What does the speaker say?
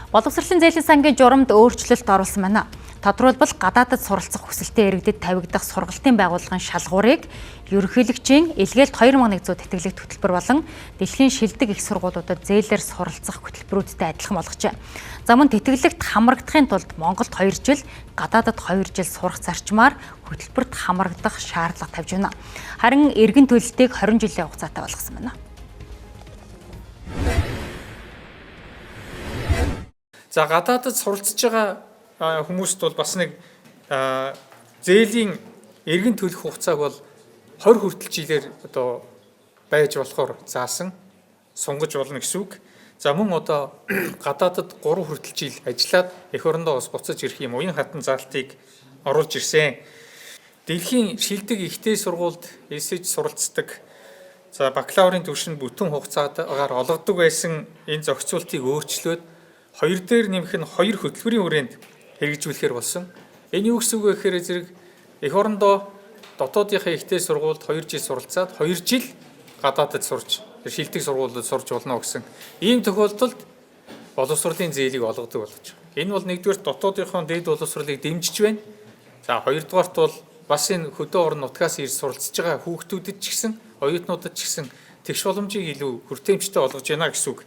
Боловсролын зээлийн сангийн журамд өөрчлөлт оруулсан байна. Тодорхойлбол, гадаадад суралцах хүсэлтэй иргэдэд тавигдах сургалтын байгууллагын шалгуурыг ерөнхийлөгчийн илгээлт 2100 тэтгэлэгт хөтөлбөр болон дэлхийн шилдэг их сургуулиудад зээлээр суралцах хөтөлбөрүүдтэй адилхан болгожээ. За, мөн тэтгэлэгт хамрагдахын тулд Монголд 2 жил, гадаадад 2 жил сурах зарчмаар хөтөлбөрт хамрагдах шаардлага тавьж байна. Харин эргэн төлөлтийг 20 жилийн хугацаатай болгосон байна. За, гадаадад суралцж байгаа хүмүүст бол бас нэг зээлийн эргэн төлөх хугацааг бол 20 хүртэл жилээр одоо байж болохоор заасан, сунгаж болно гэсэн үг. За, мөн одоо гадаадад 3 хүртэл жил ажиллаад эх орондоо бас буцаж ирэх юм уян хатан заалтыг оруулж ирсэн. Дэлхийн шилдэг их дээд сургуульд элсэж суралцдаг, за, бакалаврын түвшинд бүтэн хугацаагаар олгодог байсан энэ зохицуултыг өөрчлөөд хоёр дээр нэмэх нь хоёр хөтөлбөрийн хүрээнд хэрэгжүүлэхээр болсон. Энэ юу гэсэн үг вэ гэхээр зэрэг эх орондоо дотоодынхаа их дээд сургуульд 2 жил суралцаад 2 жил гадаадад сурч, шилдэг сургуулиуд сурч болно гэсэн ийм тохиолдолд боловсролын зээлийг олгодог болгож байгаа. Энэ бол нэгдүгээр дотоодынхоо дээд боловсролыг дэмжиж байна. За, хоёрдугаарт бол бас энэ хөдөө орон нутгаас ирж суралцж байгаа хүүхдүүдэд ч гэсэн, оюутнуудад ч гэсэн тэгш боломжийг илүү хүртээмжтэй болгож байна гэсэн үг.